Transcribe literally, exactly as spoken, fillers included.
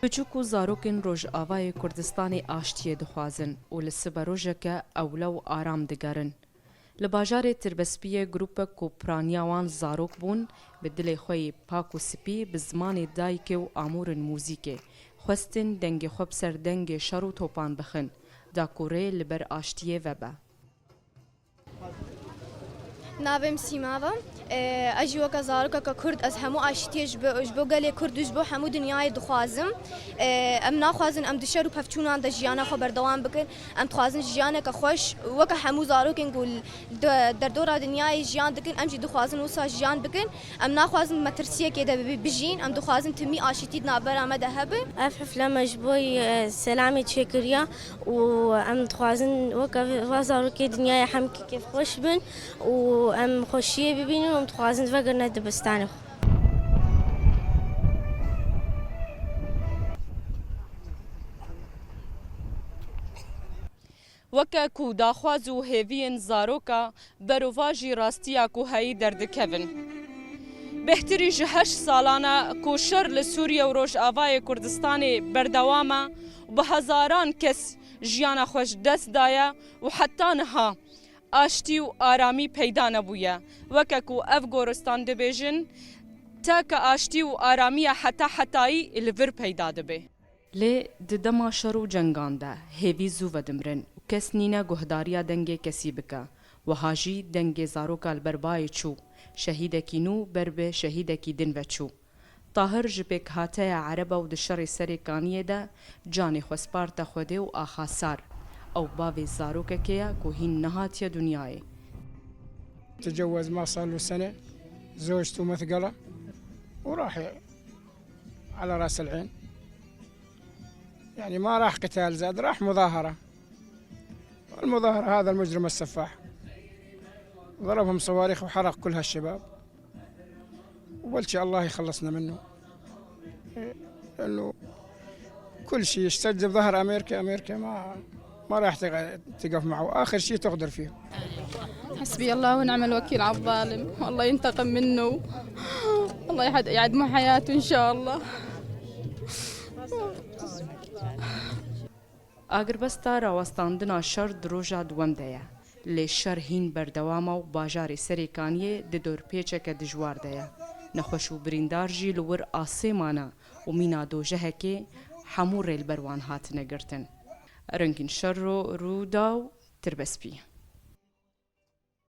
Piçûk û zarokên Rojavayê Kurdistanê aştiyê dixwazin û li siberojeke ewle û aram digerin. Li bajarê Tirbespiyê grûpek ku piraniya wan zarok bûn, bi dilê xwe yê pak û spî, bi zimanê dayikê û amûrên muzîkê, xwestin dengê xwe bi ser dengê şer û topan bixin, da ku rê li ber aştiyê vebe. Navê min Sîmav e. Ee, ez jî weke zarokeke Kurd, ez hemû aştiyê ji bo, ji bo gelê Kurd û ji bo hemû dinyayê dixwazim. Ee, em naxwazin em di şer û pevçûnan de jiyana xwe berdewam bikin. Em dixwazin jiyaneke xweş, weke hemû zarokên ku li de-, derdora dinyayê jiyan dikin, em jî dixwazin wisa jiyan bikin. Em naxwazin metirsiyekê de bi-, bijîn, em dixwazin timî aşîtî di navbera me de hebe. Ev hifle me ji bo, e, selamê çêkiriye û em dixwazin weke va zarokê dinyayê hemkî kêfxweş bin û em xweşiyê bibînin û em dixwazin vegirine dibistanê xwe. Weke ku daxwaz û hêviyên zaroka berovajî rastiya ku heyî derdikevin. Bêhtirî ji heşt salan e ku şer li Sûriye û Rojavayê Kurdistanê berdewam e û bi hezaran kes jiyana xwe ji dest daye û heta niha aştî û aramî peyda nebûye. Weke ku ev goristan dibêjin, teke aştî û aramiya heta hetayî li vir peyda dibe. Lê di dema şer û cengan de hêvî zû vedimirin û kes nîne guhdariya dengê kesî bike. Wiha jî dengê zaroka li ber bayê çû, şehîdekî nû ber bi şehîdekî din ve çû. Tahir ji pêkhateya Ereba û di şerê Serê Kaniyê de canê xwe sparte Xwedê û axa Sar. Ew bavê zarokekê ye ku hîn nehatiye dinyayê. تجوز ما صار له سنة، زوجته مثقلة وراح على رأس العين. يعني ما راح قتال زاد، راح مظاهرة. المظاهرة هذا المجرم السفاح ضربهم صواريخ وحرق كل هالشباب. وبلكي الله يخلصنا منه. لأنه كل شيء يشتد بظهر أمريكا، أمريكا ما، ما راح تق-، تقف معه. آخر شيء تغدر فيه. حسبي الله ونعم الوكيل على الظالم، والله ينتقم منه. الله يحد-، يعدمه حياته إن شاء الله. Agirbesta rawestandina şer di roja duwem de ye. Lê şer hîn berdewam e û bajarê Serê Kaniyê di dorpêçeke dijwar de ye. Nexweş û birîndar jî li wir asê mane û mîna dojehekê hemû rê li ber wan hatine girtin. Rengîn Şerro, Rûdaw, Tirbespî.